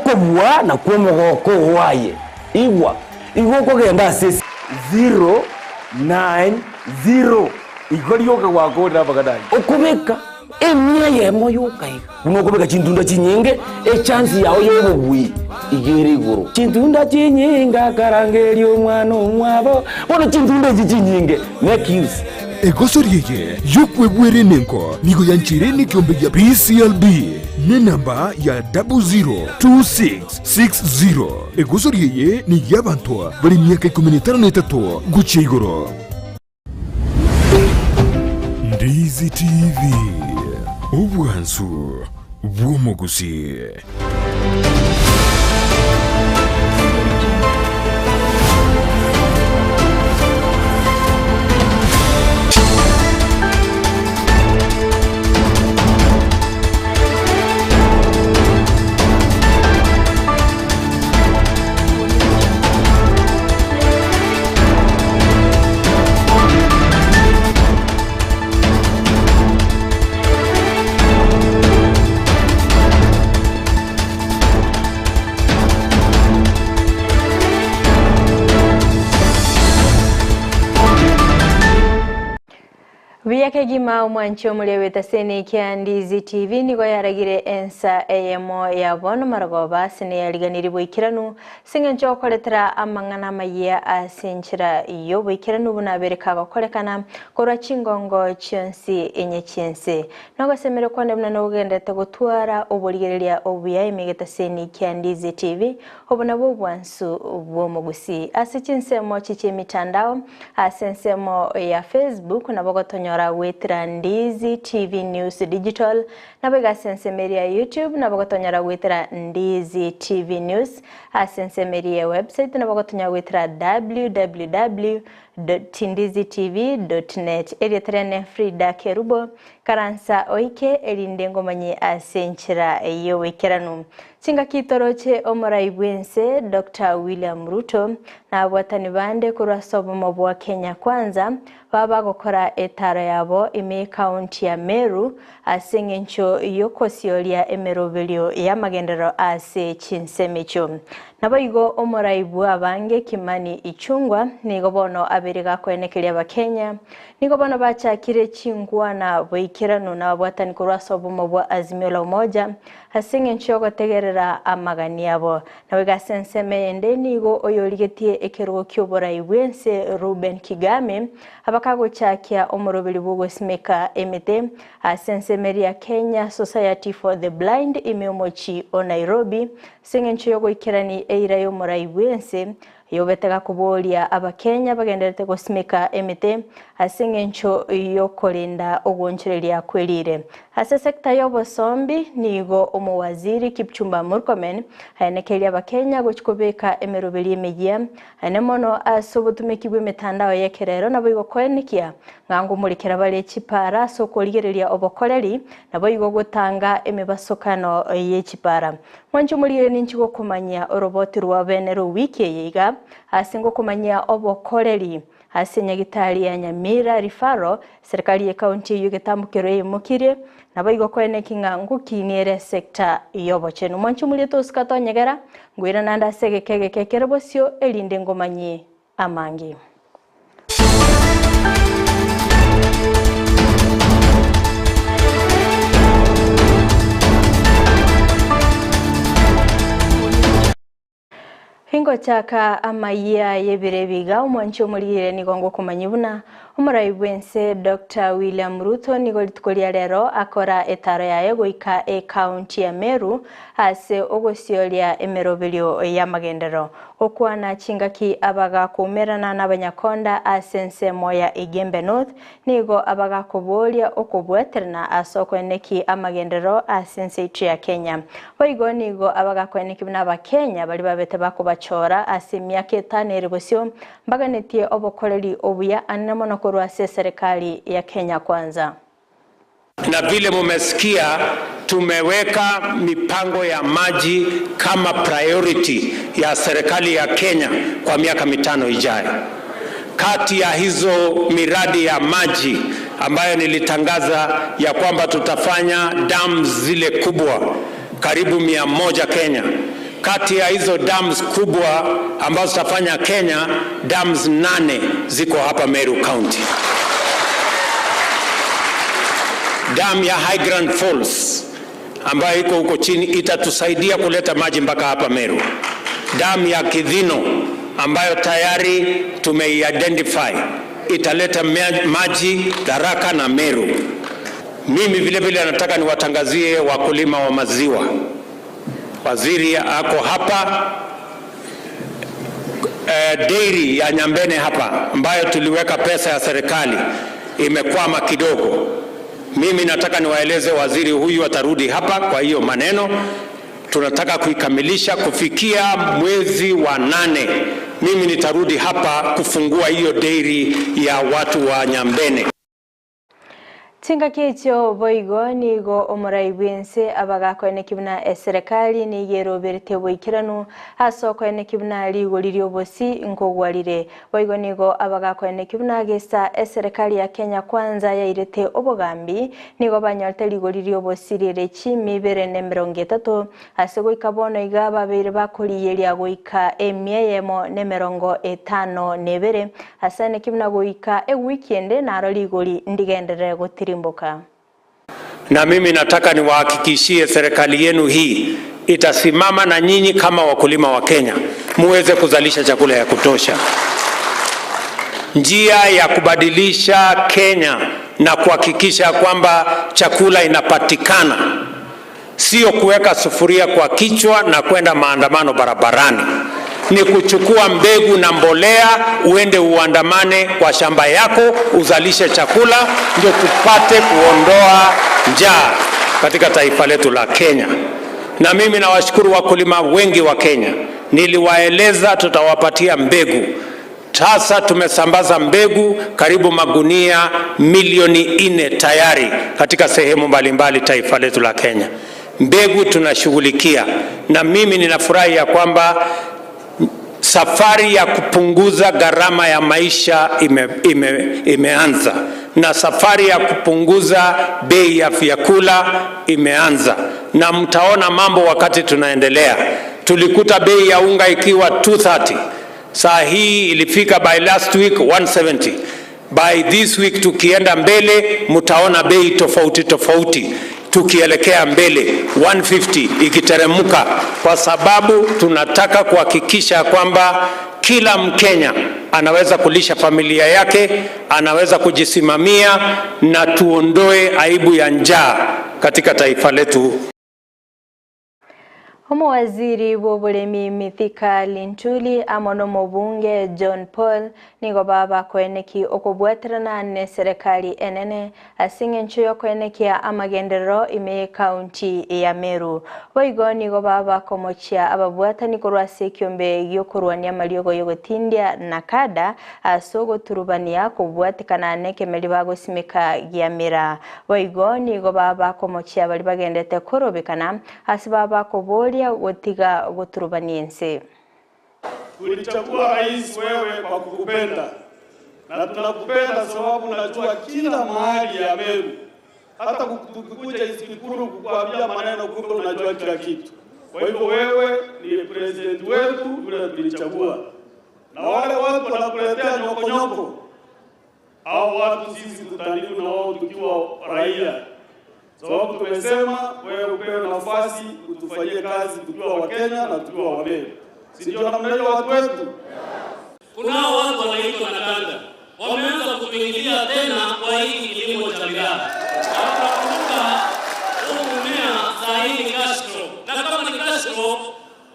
Okobua nakwo omogoko oo aye. Igwa, igo okogenda ase ase. Zero, nine, zero. Igo rioka gwakorire amang'ana ayio. Okobeka emia eyemo yoka iga. Buna okobeka chintunda chinyinge, echansi yao y'obobui iga ere igoro. Chintunda chinyinge akarangeria omwana omwabo. Bono chintunda echi chinyinge make use. Egosori eye y'okwebwera enengo nigo yancheire nekeombe gia PCLB nenamba ya 002660. Egosori eye ney'abanto bare emiaka ikomi na etano na etato gochia igoro. Ndizi TV, obwansu bw'omogusii. Buya kegima omwanchi omoria bw'etaseni kia Ndizi TV nigo yaragire ensa eyemo ya bono marogoba ase neyariganirie boikeranu ase eng'encho okoretera amang'ana amayia ase enchera y'oboikeranu buna abere kagokorekana korwa chingongo chionsi inye chi'ense. Nogosemeria kwane buna nogenderete gotwara oborigereria obuya ime egetaseni kia Ndizi TV, obo nabwo obwansu bw'omogusii. Ase chinsemo chi chi'emitandao, ase ensemo ya Facebook nabo ogotonyora goetera Ndizi TV News Digital, Naboigo ase ensemo eria ya YouTube nabo gotonyora goetera Ndizi TV News, ase ensemo eria ya website nabo gotonyora goetera www dot ndizitv dot net. Erieta riane Frida Kerubo, karansa oike erinde ngomanye ase enchera y'oboikeranu. Chingaki toroche omorai bw'ense Doctor William Ruto na abwatani bande korwa ase obomo bwa Kenya Kwanza baba bagokora etaaro yabo ime y'ekaunti ya Meru ase engencho y'okosioria emeroberio y'amagenderero ase chinsemo echio. Naboigo omorai bw'abange Kimani Ichung'wa nigo bono abeire gakoenekeria Abakenya nigo bono bachakire chinkwana boikeranu nababwatani korwa ase obomo bwa Azimio la Umoja ase engencho y'ogotegerera amagani abo. Naboigo ase ensemo eyende nigo oyorigetie ekerogo ki'oborai bw'ense Reuben Kigame abakagochakia omoroberi bw'ogosimeka emete ase ensemo eria Kenya Society for the Blind ime omochie o Nairobi ase engencho y'ogoikerani eira y'omorai bw'ense oyobete gakoboria abakenya bagenderete gosimeka emete ase engencho y'okorenda ogwonchoreria kw'erire. Ase sector y'obosombi nigo omowaziri Kipchumba Murkomen aenekeria abakenya gochia kobeka emeroberi emeyia ene mono ase obotumeki bw'emetandao y'ekerero naboigo koenekia ng'a ngomorekera bare chipara ase okorigereria obokoreri naboigo gotanga emebasokano y'echipara. Mwanche omorigereria ninchi gokomanyia oroboti rwa bene rw'ewiki eye iga ase ngokomanyia obokoreri ase nyagitari ya Nyamira Referral, serikali y'ecounty eyio egetambokero eimokirie, naboigo koeneki ng'a ngokinia ere sector y'obochenu. Mwanche omorigereria tosika tonyegera, ngoira naende ase egeka egeke ekere bosio erinde ngomanyie amange. Ingochaka amayia y'ebiro ebi iga, omwanchi omorigire nigo ngokomanyia buna omorai bw'ense Doctor William Ruto nigo rituko ria rero akora etaro yaye goika ecounty ya Meru ase ogosioria emeroberio y'amagenderero. Gokwana chingaki abagakoumerana n'abanyakonda ase ensemo ya Igembe North nigo abagakoboria okobwaterana ase okoeneki amagenderero ase ense yaito ya Kenya. Boigo nigo abagakoeneki buna Abakenya baria babete bakobachora ase emiaka etano ere bosio mbaganetie obokoreri obuya anene mono korwa ase eserekari ya Kenya Kwanza. Na vile mumesikia tumeweka mipango ya maji kama priority ya serikali ya Kenya kwa miaka mitano ijayo. Kati ya hizo miradi ya maji ambayo nilitangaza ya kwamba tutafanya dams zile kubwa karibu 100 Kenya. Kati ya hizo dams kubwa ambazo zitafanya Kenya, dams nane ziko hapa Meru County. Dam ya High Grand Falls ambayo iko huko chini itatusaidia kuleta maji mpaka hapa Meru. Dam ya Kidhino ambayo tayari tumeidentify italeta maji Tharaka na Meru. Mimi vile vile nataka niwatangazie wakulima wa maziwa. Waziri ako hapa dairy ya Nyambene hapa ambayo tuliweka pesa ya serikali imekwama kidogo. Mimi nataka niwaeleze waziri huyu atarudi hapa kwa hiyo maneno. Tunataka kuikamilisha kufikia mwezi wa nane. Mimi nitarudi hapa kufungua hiyo dairy ya watu wa Nyambene. Chingaki echio boigo nigo omorai bwense abagakoeneki buna eserekari nigo eroberete boikeranu ase okoeneki buna rigori ria obosi nkogwarire. Boigo nigo abagakoeneki buna gesa eserekari ya Kenya Kwanza yairete obogambi nigo banyorete rigori ria obosi rire chimi ibere na emerongo etato ase goika bono iga babeire bakoriyeria goika emia eyemo na emerongo etano na ebere ase eneki buna goika ewiki ende naro rigori ndigenderere gotirimboka. Na mimi nataka niwahakikishie serikali yenu hii itasimama na nyinyi kama wakulima wa Kenya muweze kuzalisha chakula ya kutosha. Njia ya kubadilisha Kenya na kuhakikisha kwamba chakula inapatikana sio kuweka sufuria kwa kichwa na kwenda maandamano barabarani, ni kuchukua mbegu na mbolea uende uandamane kwa shamba yako uzalishe chakula, ndio tupate kuondoa njaa katika taifa letu la Kenya. Na mimi nawashukuru wakulima wengi wa Kenya, niliwaeleza tutawapatia mbegu. Sasa tumesambaza mbegu karibu magunia milioni 4 tayari katika sehemu mbalimbali taifa letu la Kenya. Mbegu tunashughulikia, na mimi ninafurahi ya kwamba safari ya kupunguza gharama ya maisha imeanza na safari ya kupunguza bei ya vyakula imeanza, na mtaona mambo wakati tunaendelea. Tulikuta bei ya unga ikiwa 230, saa hii ilifika by last week 170. By this week tukienda mbele mtaona bei tofauti tofauti tukielekea mbele 150 ikiteremka, kwa sababu tunataka kuhakikisha kwamba kila Mkenya anaweza kulisha familia yake, anaweza kujisimamia, na tuondoe aibu ya njaa katika taifa letu. Omowaziri bwa oboremi Mithika Linturi amo na omobunge John Paul nigo babakoeneki okobwaterana na serikali enene ase eng'encho yokoenekia amagenderero ime ekaunti ya Meru. Boigo nigo babakomochia ababwatani korwa ase ekiombe giokorwania amariogo yogotindia na kada ase ogoturubania kobwatekana na ekemeri bagosimeka gia miraa. Boigo nigo babakomochia bari bagendete korobekana ase babakoboria gotiga goturubania ense. Tulichagua rais wewe kwa kukupenda, na tunakupenda sababu najua kila mahali ya Meru. Hata tukikuja Isikuru kukuambia maneno, kumbe unajua kila kitu. Kwa hivyo wewe ni president wetu yule tulichagua, na wale watu wanakuletea nyokonyoko, hao watu sisi tutalimu na wao tukiwa raia, sababu tumesema wewe upewe nafasi utufanyie kazi tukiwa Wakenya na tukiwa Wameru. Si ndio namna hiyo watu wetu? Kunao watu wanaitwa Nakanda wameanza kutuingilia tena kwa hii kilimo cha miraa. Na tunakumbuka huu mmea saa hii ni cash crop, na kama ni cash crop,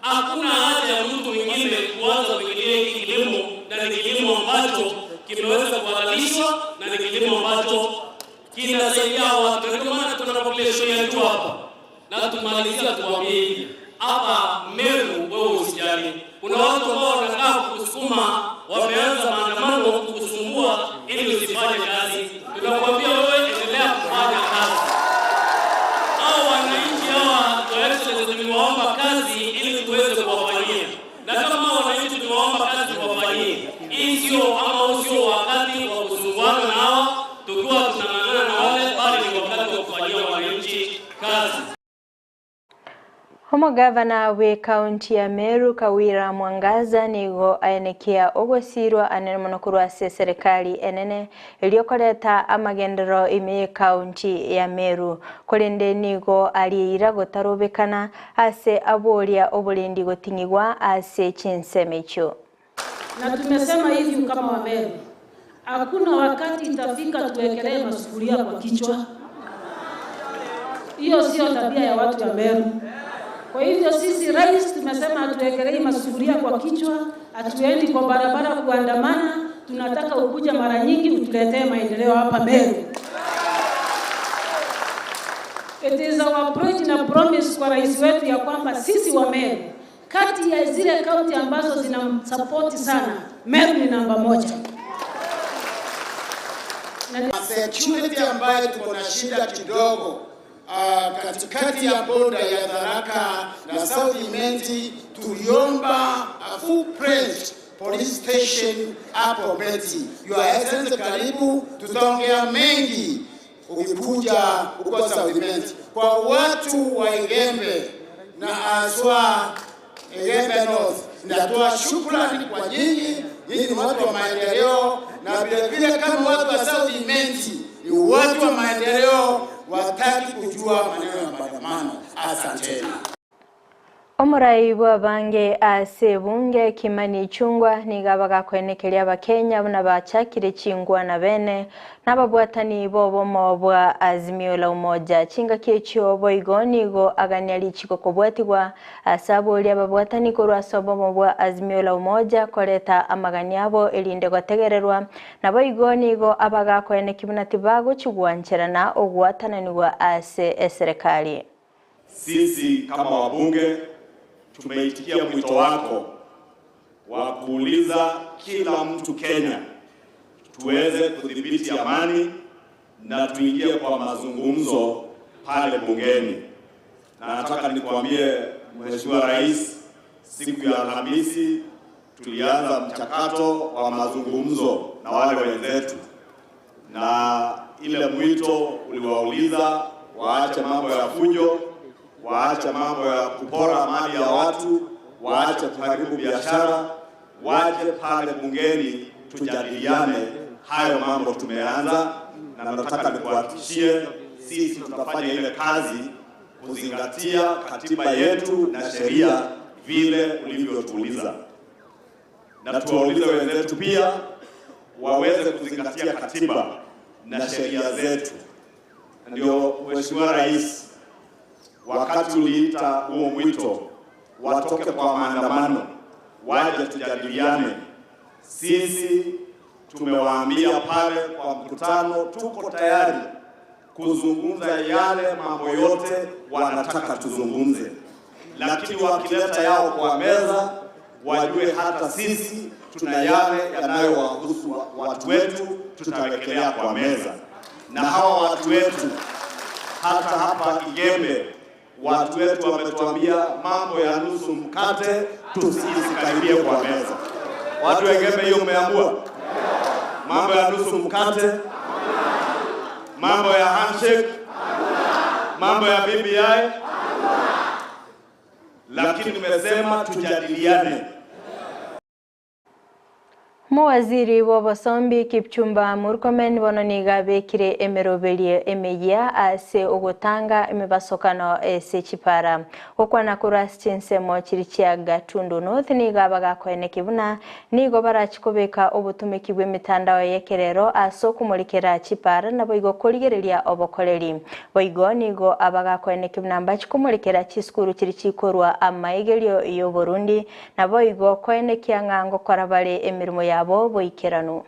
hakuna haja ya mtu mwingine kuanza kuingilia hiki kilimo, na ni kilimo ambacho kimeweza kuhalalishwa na ni kilimo ambacho kinasaidia watu. Ndio maana tuna population ya juu hapa, na tumalizia tuwaambie hivi hapa Meru, wewe usijali, kuna watu ambao wanataka kukusukuma, wameanza maandamano kukusumbua ili usifanye kazi. Tunakwambia wewe endelea kufanya kazi. Hao wananchi hawa tumewaomba kazi ili tuweze kuwafanyia, na kama wananchi tumewaomba kazi kuwafanyia, hii sio ama sio wakati wa kusumbuana na hawa tukiwa tunang'ang'ana na wale, bali ni wakati wa kufanyia wananchi kazi. Omogavana bw'ekaunti ya Meru Kawira Mwangaza nigo aenekia ogosirwa anene mono korwa ase eserekari enene erio koreta amagenderero ime y'ekaunti ya Meru. Korende nigo arieira gotarobekana ase aboria oborendi goting'igwa ase chinsemo echio. Na tumesema hivi kama Wameru, hakuna wakati itafika tuwekelee masufuria kwa kichwa. Hiyo sio tabia ya watu wa Meru. Kwa hivyo sisi rais tumesema hatuwekelei masufuria kwa kichwa, hatuendi kwa barabara kuandamana. Tunataka ukuja mara nyingi utuletee maendeleo hapa Meru. It is our pledge na promise kwa rais wetu ya kwamba sisi wa Meru, kati ya zile kaunti ambazo zinamsapoti sana, Meru ni namba moja. Security ambayo tuko na shida kidogo katikati ya boda ya Tharaka na South Imenti, tuliomba a full fledged police station hapo Mbeti. Your Excellency, karibu, tutaongea mengi ukikuja huko South Imenti. Kwa watu wa Igembe na aswa Igembe North, natoa shukrani kwa nyinyi. Nyinyi ni watu wa maendeleo, na vile vile kama watu wa South Imenti ni watu wa maendeleo, wataki kujua maneno ya maandamano. Asanteni. Omorai bw'abange ase ebunge Kimani Ichung'wa nigo abagakwenekeria abakenya buna bachakire chingwana bene n'ababwatani b'obomo bwa Azimio la Umoja. Chingaki echio boigo nigo agania richiko kobwatigwa ase aboria ababwatani korwa ase obomo bwa Azimio la Umoja koreta amagani abo erinde gotegererwa nabo igo nigo abagakweneki buna tibagochigwancherana ogwatananigwa ase eserekari. Sisi kama wabunge tumeitikia mwito wako wa kuuliza kila mtu Kenya tuweze kudhibiti amani na tuingie kwa mazungumzo pale bungeni. Na nataka nikuambie Mheshimiwa Rais, siku ya Alhamisi tulianza mchakato wa mazungumzo na wale wenzetu, na ile mwito uliwauliza waache mambo ya fujo, waache mambo ya kupora mali ya watu, waache kuharibu biashara, waje pale bungeni tujadiliane hayo mambo. Tumeanza na nataka nikuhakikishie, sisi tutafanya ile kazi kuzingatia katiba yetu na sheria vile ulivyotuuliza, na tuwaulize wenzetu pia waweze kuzingatia katiba na sheria zetu. Ndio Mheshimiwa Rais, wakati uliita huo mwito watoke kwa maandamano waje tujadiliane, sisi tumewaambia pale kwa mkutano, tuko tayari kuzungumza yale mambo yote wanataka tuzungumze, lakini wakileta yao kwa meza, wajue hata sisi tuna yale yanayowahusu watu wetu, tutawekelea kwa meza. Na hawa watu wetu hata hapa Igembe, watu wetu wametuambia mambo ya nusu mkate tusikaribie kwa meza. Watu wa Igembe, hiyo mmeamua mambo ya nusu mkate, mambo ya handshake, mambo ya BBI, lakini nimesema tujadiliane. Mowaziri bw'obosombi Kipchumba Murkomen bono nigo abekire emeroberio emeyia ase ogotanga emebasokano ase chipara. Gokwana korwa ase chinsemo chiri chia Gatundu North nigo abagakoeneki buna nigo barachikobeka obotumeki bwa emitandao y'ekerero ase okomorikera chipara nabo igo korigereria obokoreri. Boigo nigo abagakoeneki buna mbachikomorikera chisukuru chiri chikorwa amaigerio y'oborundi nabo igo koenekia ng'a ngokora bare emirimo yabo boikeranu.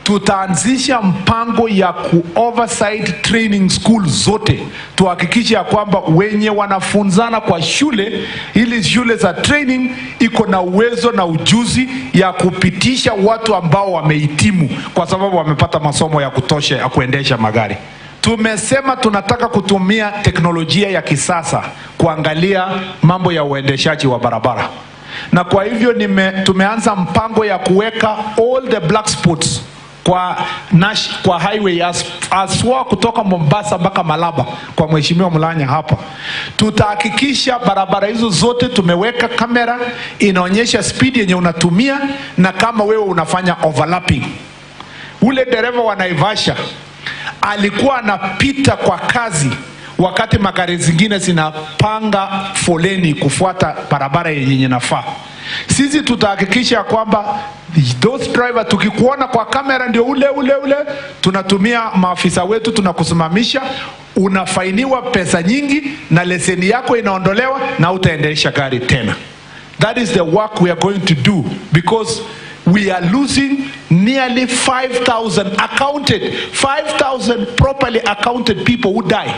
Tutaanzisha mpango ya ku oversight training school zote, tuhakikishe ya kwamba wenye wanafunzana kwa shule, ili shule za training iko na uwezo na ujuzi ya kupitisha watu ambao wamehitimu, kwa sababu wamepata masomo ya kutosha ya kuendesha magari. Tumesema tunataka kutumia teknolojia ya kisasa kuangalia mambo ya uendeshaji wa barabara, na kwa hivyo tumeanza mpango ya kuweka all the black spots kwa, nash, kwa highway aswa kutoka Mombasa mpaka Malaba kwa Mheshimiwa Mulanya hapa. Tutahakikisha barabara hizo zote tumeweka kamera inaonyesha speed yenye unatumia na kama wewe unafanya overlapping. Ule dereva wa Naivasha alikuwa anapita kwa kazi wakati magari zingine zinapanga foleni kufuata barabara yenye inafaa. Sisi tutahakikisha kwamba those driver tukikuona kwa kamera ndio ule ule ule, tunatumia maafisa wetu, tunakusimamisha, unafainiwa pesa nyingi na leseni yako inaondolewa na utaendesha gari tena. That is the work we are going to do because we are losing nearly 5,000 accounted, 5,000 properly accounted people who die.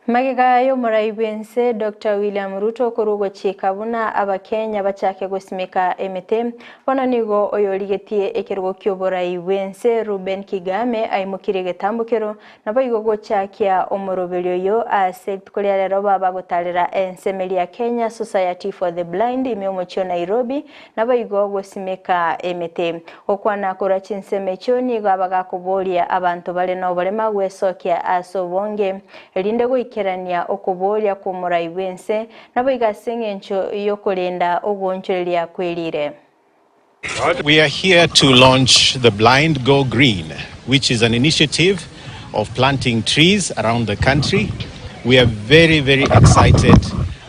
Magega y'omorai bw'ense Dr. William Ruto korwa ogochika buna abakenya bachake gosimeka emete bono nigo oyorigetie ekerogo kia oborai bw'ense Reuben Kigame aimokire egetambokero nabo igo gochakia omoroberi oyo ase rituko ria rero babagotarera ensemeri ya Kenya Society for the Blind ime omochie o Nairobi nabo igo gosimeka emete. Gokwana korwa chinsemo echio nigo abagakoboria abanto bare noborema gwesokia ase obonge erinde goikerania okoboria kw'omorai bw'ense, naboigo ase engencho y'okorenda ogoonchoreria kwerire. We are here to launch the Blind Go Green, which is an initiative of planting trees around the country. We are very, very excited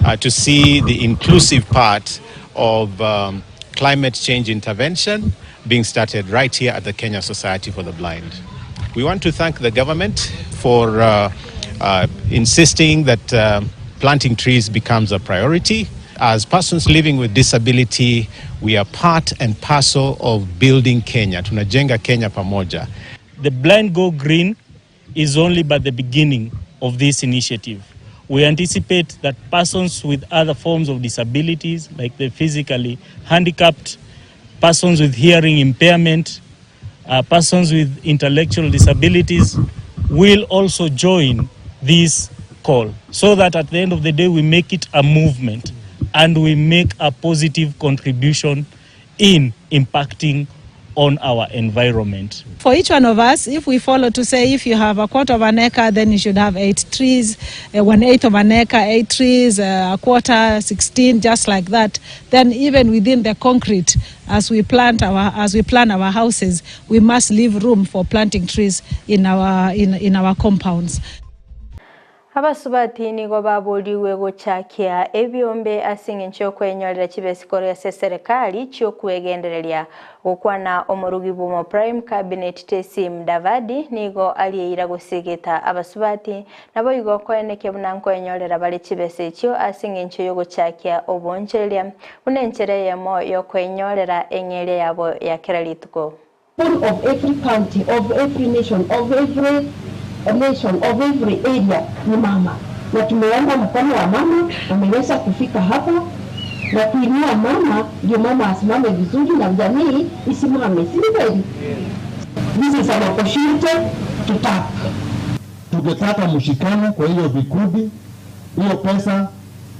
uh, to see the inclusive part of um, climate change intervention being started right here at the Kenya Society for the Blind. We want to thank the government for uh, uh, insisting that uh, planting trees becomes a priority. As persons living with disability, we are part and parcel of building Kenya. Tunajenga Kenya pamoja. The Blind Go Green is only but the beginning of this initiative. We anticipate that persons with other forms of disabilities, like the physically handicapped, persons with hearing impairment, persons with intellectual disabilities, will also join this call so that at the end of the day we make it a movement and we make a positive contribution in impacting on our environment. For each one of us, if we follow to say if you have a quarter of an acre, then you should have 8 trees, 1/8 of an acre, 8 trees, a quarter, 16, just like that. Then even within the concrete, as we plant our, as we plan our houses, we must leave room for planting trees in our, in, in our compounds. Abasubati nigo baborigwe gochakia ebiombe ase engencho y'okwenyorera chibesa korwa ase eserekari chi'okwegendereria. Gokwana omorugi bw'omo Prime Cabinet Tesi Mudavadi nigo arieira gosegeta abasubati naboigo koenekia buna nkwenyorera bare chibesa echio ase engencho y'ogochakia oboonchoreria buna enchera eyemo y'okwenyorera eng'eria yabo ya kera rituko. Of every county, of every nation, of every nation, of every area ni mama, na tumeona mkono wa mama ameweza kufika hapa na kuinua mama, ndio mama asimame vizuri na jamii isimame, si ni kweli? This is an opportunity to tap. Tungetaka mshikane kwa hiyo vikundi, hiyo pesa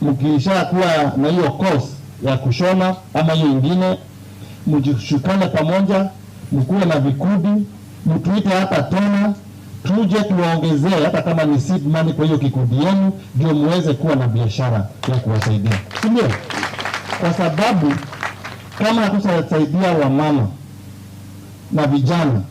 mkisha kuwa na hiyo course ya kushona ama hiyo ingine, mjishikane pamoja, mkuwe na vikundi, mtuite hata tena tuje tuwaongezee hata kama ni seed money kwa hiyo kikundi yenu, ndio muweze kuwa na biashara ya kuwasaidia, si ndio? Kwa sababu kama hatutasaidia wamama na vijana,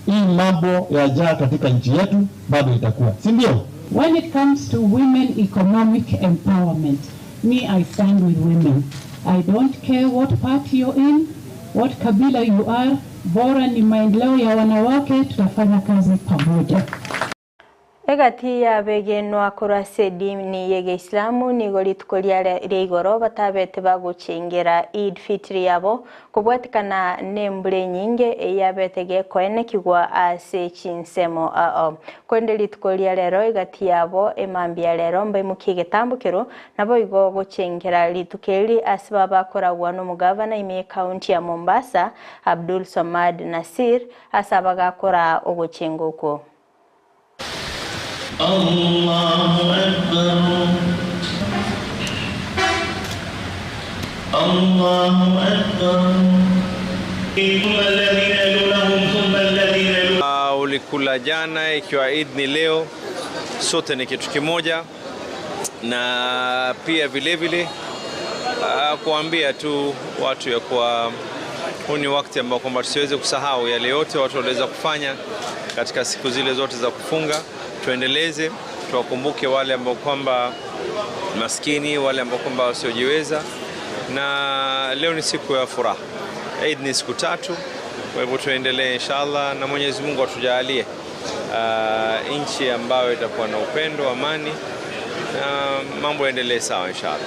hii mambo ya njaa katika nchi yetu bado itakuwa, si ndio? When it comes to women economic empowerment, me, I stand with women. I don't care what party you're in, what kabila you are, bora ni maendeleo ya wanawake, tutafanya kazi pamoja. Egati y'abegenwa korwa ase edini y'Egeisilamu nigo rituko riare ria igoro batabete bagochengera Eid Fitri yabo kobwatikana n'embura enyinge eyabete gekoenekigwa ase chinsemo ao. Korende rituko ria rero egati yabo emambia rero mbaimukie egetambokero naboigo gochengera rituko eri ase babakoragwa n'omogavana ime y'ekaunti ya Mombasa Abdul Swamad Nassir ase abagakora ogochenga okwo. Allahu Akbar. Allahu Akbar. Ulikula jana, ikiwa Eid ni leo, sote ni kitu kimoja, na pia vile vile kuambia tu watu ya kuwa huu ni wakati ambao kwamba tusiweze kusahau yale yote watu waliweza kufanya katika siku zile zote za kufunga. Tuendeleze, tuwakumbuke wale ambao kwamba maskini, wale ambao kwamba wasiojiweza, na leo ni siku ya furaha. Eid ni siku tatu, kwa hivyo tuendelee inshallah, na Mwenyezi Mungu atujalie nchi ambayo itakuwa na upendo, amani na mambo yaendelee sawa inshallah.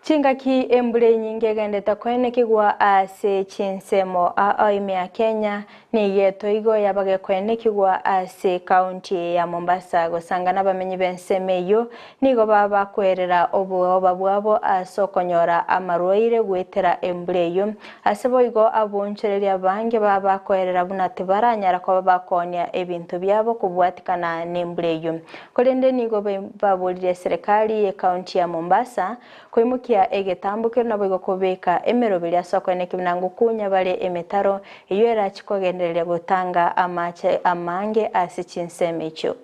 Chingaki embure nyingi egendete kwenekigwa ase chinsemo aoime ya Kenya nigetwo igo yabage kwenekigwa ase kaunti ya Mombasa gosanga n'abamenyi b'ensemo eywo nigo babakwerera obwoba bwabo ase okonyora amarwaire gwetera embure eywo ase boigo abonchereria abange babakwerera buna tibaranyara koba bakonia ebinto byabo kobwatikana n'embura eywo korende nigo baborire serikali ye kaunti ya Mombasa koimukia egetambukero nabo igokobeka emeroberi ase okoeneki buna ngokunya bare emetaro eywo erachikogendereria gotanga amache amange ase chinsemo echio.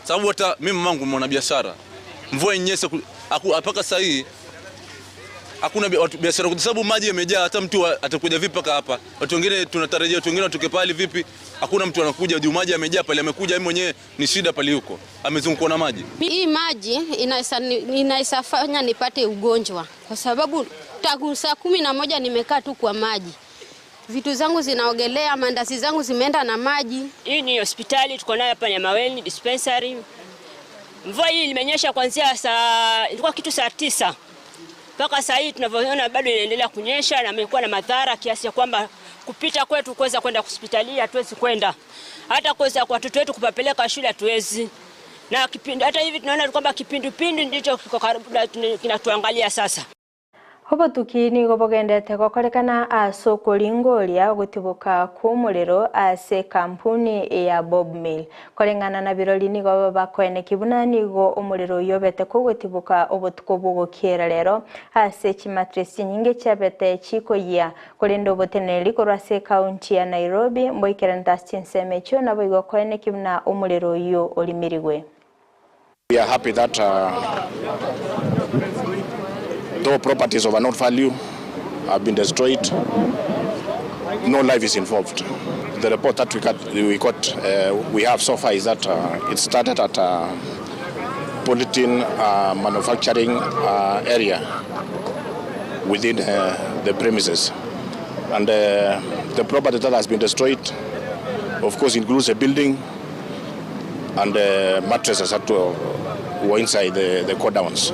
Sababu hata mimi mamangu mwanabiashara, mvua inyeshe mpaka sasa hii hakuna biashara kwa sababu maji yamejaa. Hata mtu atakuja vipi mpaka hapa? Watu wengine tunatarajia watu wengine watoke pale vipi? Hakuna mtu anakuja juu maji yamejaa pale, amekuja yeye mwenyewe ni shida pale yuko amezungukwa na maji. Hii maji inaweza fanya nipate ugonjwa kwa sababu tangu saa 11 nimekaa tu kwa maji. Vitu zangu zinaogelea, mandazi zangu zimeenda na maji. Hii ni hospitali tuko nayo hapa Nyamaweni dispensary. Mvua hii imenyesha kuanzia saa ilikuwa kitu saa 9 mpaka saa hii tunavyoona bado inaendelea kunyesha na imekuwa na madhara kiasi ya kwamba kupita kwetu kuweza kwenda hospitali hatuwezi kwenda. Hata kuweza kwa watoto wetu kupapeleka shule hatuwezi. Na kipindi hata hivi tunaona kwamba kipindupindu ndicho kiko karibu kinatuangalia sasa. Obotuki nigo bogendete gokorekana ase okoringoria ogotiboka kwa omorero ase kampuni ya Bob Mill koreng'ana na birori nigo bakoeneki buna nigo omorero oyo obete kogotiboka obotuko bogokiera rero ase chimatress chinyinge chiabete chikoyia korende oboteneneri korwa ase ekaunti ya Nairobi mboikerente ase chinsemo echio nabo igo koeneki buna omorero oyo orimirigwe. We are happy that though properties of unknown value have been destroyed, no life is involved. The report that we have so far is that it started at a polythene manufacturing area within the premises, and the property that has been destroyed, of course, includes a building and mattresses that were inside the godowns.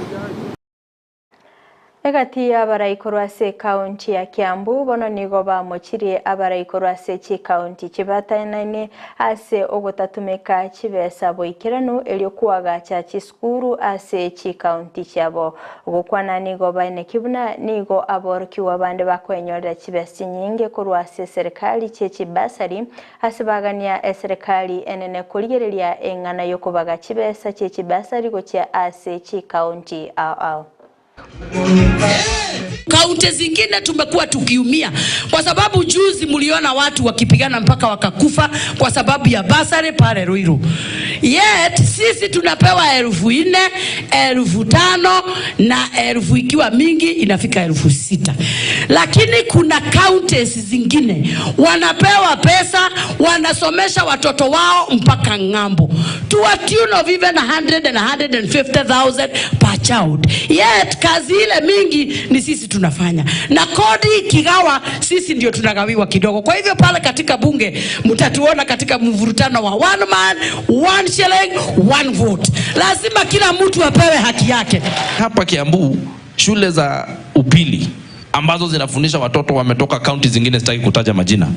Egati abaraikorwa ase kaunti ya Kiambu bono nigo bamochirie abaraikorwa ase chikaunti chibatainaine ase ogotatumeka chibesa boikeranu erio kwagacha chisukuru ase chikaunti chiabo ogokwana nigo baeneki buna nigo aborokiwa abande bakwenyorera chibesa chinyinge korwa ase serikali chechibasari ase bagania eserikali enene korigereria eng'ana yokobaga chibesa chechibasari gochia ase chikaunti ao. Kaunti zingine tumekuwa tukiumia kwa sababu juzi mliona watu wakipigana mpaka wakakufa kwa sababu ya basari pale Ruiru. Yet sisi tunapewa 4,000, 5,000 na 1,000 ikiwa mingi inafika 6,000. Lakini kuna counties zingine wanapewa pesa, wanasomesha watoto wao mpaka ng'ambo to a tune of even 100 and 150,000 per child. Yet kazi ile mingi ni sisi tunafanya, na kodi ikigawa sisi ndio tunagawiwa kidogo. Kwa hivyo pale katika bunge mtatuona katika mvurutano wa one man, one shilling, one vote. Lazima kila mtu apewe haki yake. Hapa Kiambu shule za upili ambazo zinafundisha watoto wametoka kaunti zingine, sitaki kutaja majina,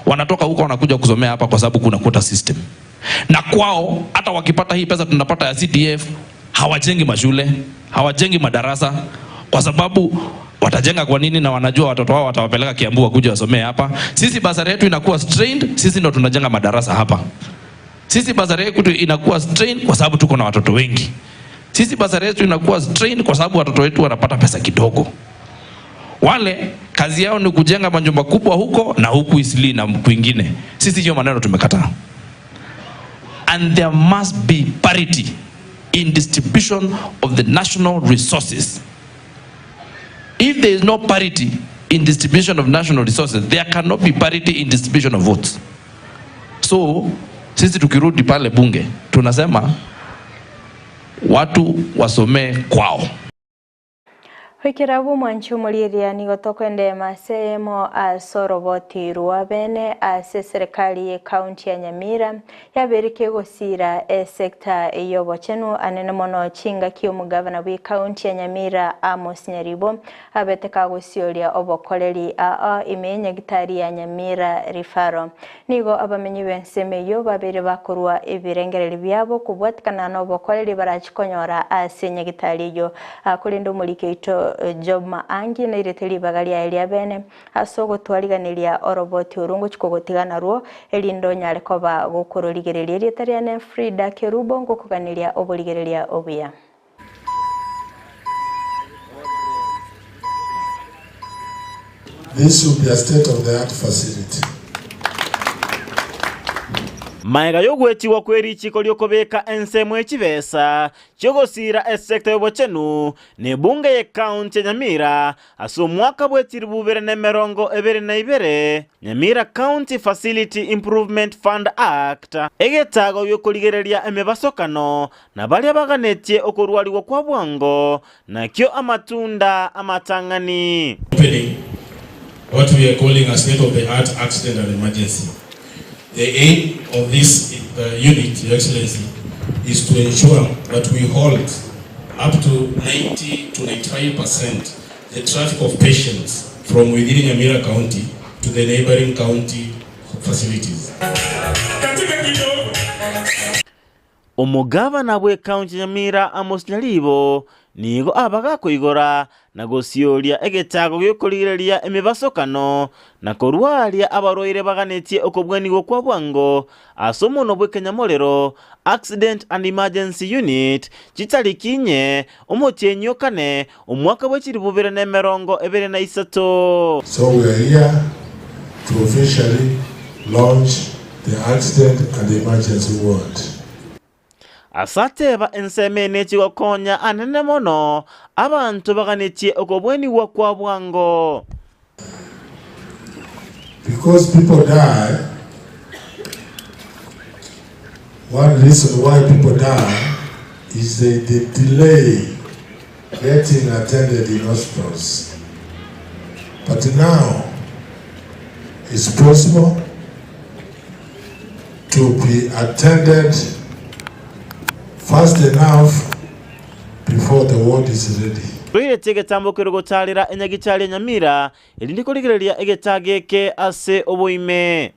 wanatoka huko wanakuja kusomea hapa kwa sababu kuna quota system. Na kwao hata wakipata hii pesa tunapata ya CDF, hawajengi mashule, hawajengi madarasa. kwa sababu watajenga kwa nini na wanajua watoto wao watawapeleka Kiambu wakuje wasomee hapa. Sisi basari yetu inakuwa strained, sisi ndo tunajenga madarasa hapa. Sisi basari yetu inakuwa strained kwa sababu tuko na watoto wengi. Sisi basari yetu inakuwa strained kwa sababu watoto wetu wanapata pesa kidogo. Wale kazi yao ni kujenga majumba kubwa huko na huku Isli na kwingine. Sisi hiyo maneno tumekataa. And there must be parity in distribution of the national resources. If there is no parity in distribution of national resources, there cannot be parity in distribution of votes. So sisi tukirudi pale bunge tunasema watu wasomee kwao. Goikera bw'omwanchi omorieria nigo tokoendema ase eyemo ase oroboti rwa bene ase eserekari y'ecounty ya Nyamira yabeire kegosira esecta y'obochenu anene mono chingaki omogavana bw'ecounty ya Nyamira Amos Nyaribo abete kagosioria obokoreri aa ime y'enyagitari ya Nyamira Referral. Nigo abamenyi b'ensemo eyio babeire bakorua ebirengererio biabo kobwatikana nobokoreri barachi konyora ase nyagitari eyio. Korende omoriki oito Job Maangi nairete ribaga riaye ria bene ase ogotwariganeria oroboti orwo ngochia kogotiga narwo erinde onyare koba gokororigereria. Erieta riane Frida Kerubo ngokoganeria oborigereria obuya. This will be a state of the art facility. Maega y'ogwechigwa kwe richiko ri'okobeka ensemo ye chibesa chi'ogosiira esecta y'obochenu na ebunge y'ecounty ya Nyamira ase omwaka bwe chilifu ibere na emerongo ebere na ibere, Nyamira County Facility Improvement Fund Act, egetago gi'okorigereria emebasokano na baria baganetie okorwarigwa kwa bwango, nakio amatunda amatang'ani. Opening what we are calling a state of the art accident and emergency. The aim of this uh, unit, Your Excellency, is to ensure that we halt up to 90 to 95 percent the traffic of patients from within Nyamira County to the neighboring county facilities. Omogabana bw'ekaunti ya Nyamira Amos Nyaribo nigo aba gakoigora na gosioria egetago gi'okorigereria emebasokano na korwaria abarwaire baganetie okobwanigwa kwa bwango ase omonwa bw'ekenyamorero, Accident and Emergency Unit, chitariki inye omotienyi o kane omwaka bwe chilifu bibere na emerongo ebere na isato. So we are here to officially launch the accident and emergency ward. Ase ateba ensemo eye nechigokonya anene mono abanto baganetie okobwenigwa kwa bwango. Because people die, one reason why people die is they, they delay getting attended in hospitals. But now, it's possible to be attended fast enough before the ward is ready. Toiretie egetambo keria gotaarera enyagichari ya Nyamira, erinde korigereria egetaa eke ase oboime.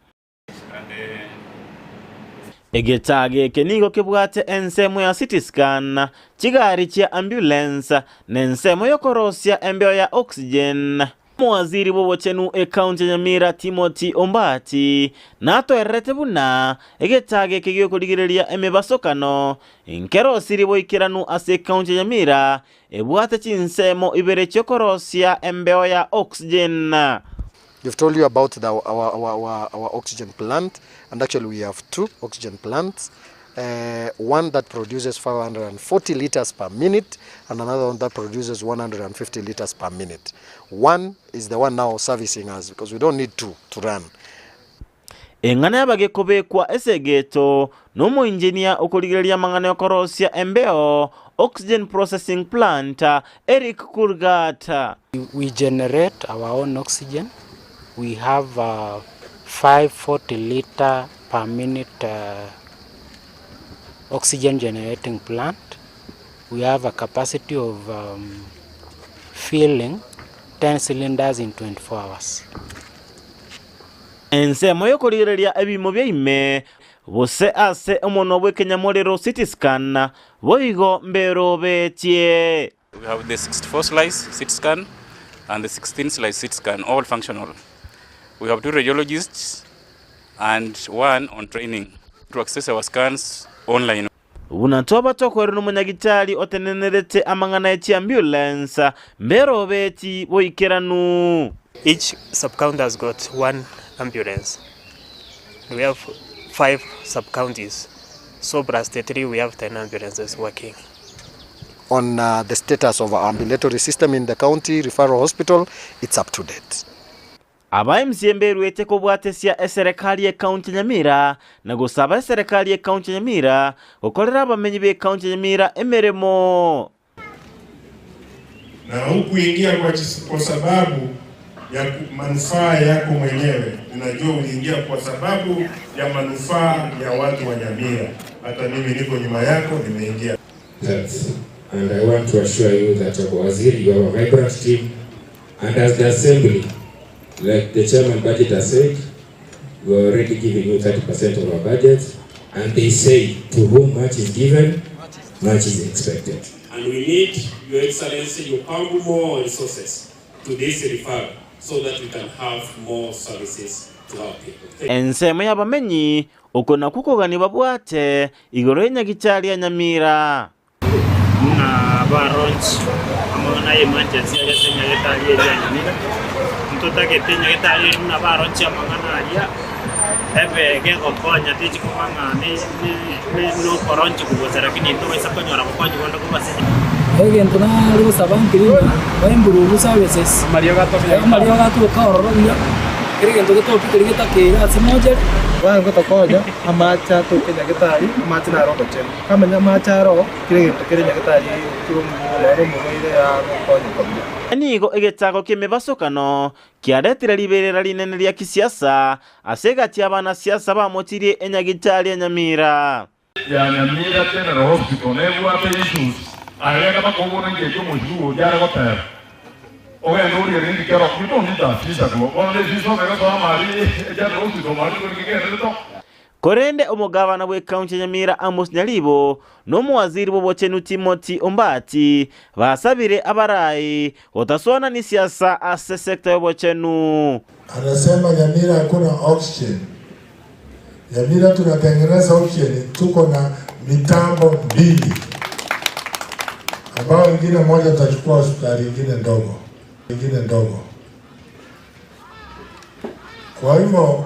Egetaa eke nigo kebwate ensemo ya CT scan, chigari chia ambulance, na ensemo y'okorosia embeo ya oxygen. Omowaziri bw'obochenu ekaunti ya Nyamira Timothy Ombati natoererete buna egetaa eke gi'okorigereria emebasokano nkerosirie boikeranu ase ekaunti ya Nyamira ebwate chinsemo ibere chi'okorosia embeo ya oxygen. We've told you about the, our, our, our, our oxygen plant, and actually we have two oxygen plants. Uh, one that produces 540 liters per minute and another one that produces 150 liters per minute. One is the one now servicing us because we don't need two to run. Eng'ana y'abagekobekwa esegeto nomoinjinia okorigereria amang'ana y'okorosia embeo, Oxygen Processing Plant, Eric Kurgat. We generate our own oxygen. We have a 540 liter per minute uh, oxygen generating plant. We have a capacity of um, filling 10 cylinders in 24 hours. Ensemo y'okorigereria ebiimo bia ime, gose ase omonwa bw'ekenyamorero CT scan, boigo mberobetie. We have the 64 slice CT scan and the 16 slice CT scan, all functional. We have two radiologists and one on training to access our scans online. Buna twaba tokwerwa nomonyagitari otenenerete amang'ana e chiambulense, mberobeti boikeranu. Each sub-county has got one ambulance. We have five sub-counties. So plus the three, we have 10 ambulances working. On the status of our ambulatory system in the county referral hospital, it's up to date. Aba MCA mberuete kobwatesia eserekari y'Ekaunti ya Nyamira na gosaba eserekari y'Ekaunti ya Nyamira gokorera abamenyi b'Ekaunti ya Nyamira emeremo. Na hukuingia kwa, kwa sababu ya manufaa yako mwenyewe. Unajua uliingia kwa sababu ya manufaa ya watu wa Nyamira. Hata mimi niko nyuma yako, nimeingia. That, and I want to assure you that Waziri, you have a vibrant team, and as the assembly, like the chairman budget has said, we are already giving you 30% of our budget, and they say to whom much is given, much is expected. And we need, Your Excellency, you pump more resources to this referral so that we can have more services to our people. Thank Ensemo y'abamenyi, oko nakwo okogania babwate igoro y'enyagichari ya Nyamira. Buna ba launch amang'ana ya emergency aria ase enyagetari eria ya Nyamira, ntotagete enyagetari eria buna ba launch amang'ana aria, ebe gegokonya techi koba ng'a ne ne ne okolaunch bosa lakini ntobaisa konyora bokonyi bonde korwa ase Egento nare gosaba nkeri ng'a ba improve services, amariogo atoka ororo buya, kera egento getoke keria getakeire ase mochari. Bagotokonya amache atoke nyagetari, amache naro obochenu. Kamanya amache aro, kera egento kere nyagetari kere omorware omorwaire agokonyeka buya. Nigo egetago ki'emebasokano kiaretire riberera rinene ria kisiasa ase egati y'abanasiasa bamochirie enyagitari ya Nyamira. Ya Nyamira General Hospital nebwate issues aria bakobona ngeki omochie oria are goteba ogende orie rindi kero you don't need a visa go bono ne visa obere soa mari General Hospital mari kori kigenderete to. Korende omogabana bw'ekaunti ya Nyamira Amos Nyaribo na omowaziri bw'obochenu Timothy Ombati basabire abarai gotasoana nisiasa ase sector y'obochenu. Anasema Nyamira hakuna oxygen. Nyamira tunatengeneza oxygen, tuko na mitambo mbili ambayo ingine moja tutachukua hospitali ingine ndogo, ingine ndogo. Kwa hivyo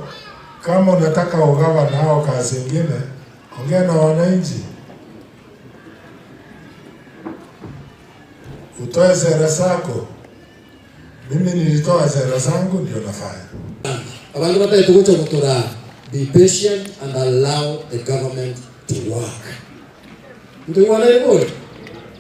kama unataka ugawa nao kazi ingine, ongea na wananchi, utoe sera zako. Mimi nilitoa sera zangu, ndio nafanya. Abantu batari gocha gotora be patient and allow the government to work. Ntoigwana ere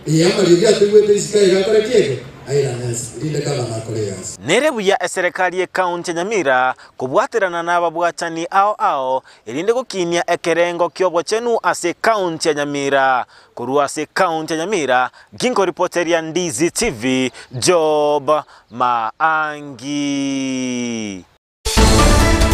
iya amariogi atoigwete isiko iga akore kiege airane rinde gavana akore egasi. Nere buya eserekari y'ekaunti ya Nyamira kobwaterana nababwatani ao ao erinde gokinia ekerengo ki'obochenu ase ekaunti ya Nyamira. Korwa ase ekaunti ya Nyamira, ginkoripoteria Ndizi TV, Job Maangi.